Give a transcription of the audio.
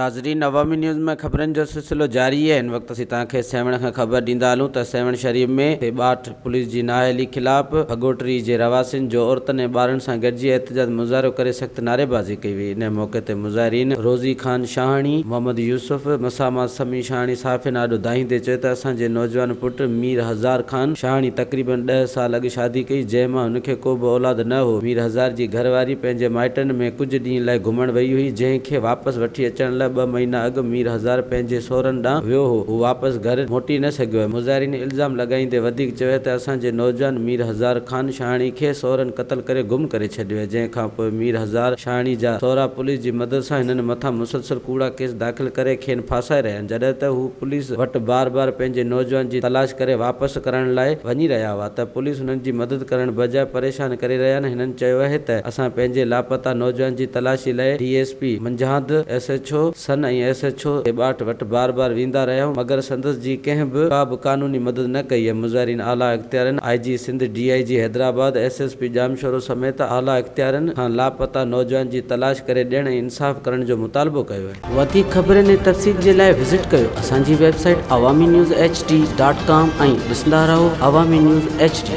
ناظرين عوامي نيوز ۾ خبرن جو سلسلو جاري آهي هن وقت اسين توهان کي سيوهڻ کان خبر ڏيندا هلون ته سيوهڻ شريف ۾ ٻاٽ پوليس جي نااهلي خلاف ڀڳوٽري جي رهواسين جو عورتن ۽ ٻارن سان گڏجي احتجاج مظاهرو ڪري سخت نعريبازي ڪئي وئي ان موقعي تي مظاهرين روزي خان شاهاڻي، محمد يوسف، مسامات سميع شاهاڻي صحافين آڏو دانهيندي چيو ته اسان جي نوجوان پٽ مير هزار خان شاهاڻي تقريبن ڏهه سال اڳ شادي ڪئي جنهن مان هن کي ڪو به اولاد نه هو مير هزار جي گهر واري پنهنجي مائٽن ۾ ڪجهه ڏينهن لاء گهمڻ وئي هئي جنهن کي واپس وٺي اچڻ لاء ٻه مهينا اڳ مير هزار پنهنجي سهرن ڏانهن ويو هو هو واپس گهر موٽي نه سگهيو آهي مظاهرين الزام لڳائيندي وڌيڪ چيو ته اسان جي نوجوان مير هزار خان شاهاڻي کي سهرن قتل ڪري گم ڪري ڇڏيو آهي جنهن کان پوء مير هزار شاهاڻي جا سهرا پوليس جي مدد سان هنن مٿان مسلسل ڪوڙا ڪيس داخل ڪري کين ڦاسائي رهيا آهن جڏهن ته هو پوليس وٽ بار بار پنهنجي نوجوان جي تلاش ڪري واپس ڪرائڻ لاء وڃي رهيا هئا ته پوليس هنن جي مدد ڪرڻ بجاء پريشان ڪري رهيا آهن هنن چيو آهي ته اسان پنهنجي لاپتا نوجوان جي تلاشي لاء D S P Manjhand, S H O Sann ۽ S H O Bat وٽ بار بار ويندا رهيا آهيون مگر سندس جي ڪنهن به ڪا به قانوني مدد نه ڪئي آهي مظاهرين اعليٰ اختيارين I G Sindh D I G Hyderabad S S P Jamshoro سميت اعليٰ اختيارين کان لاپتا نوجوان جي تلاش ڪري ڏيڻ ۽ انصاف ڪرڻ جو مطالبو ڪيو آهي. وڌيڪ خبرن ۽ تفصيل جي لاء وزٽ ڪيو اسان جي website Awami news H D dot com ۽ ڏسندا رهو عوامي نيوز ايڇ ڊي.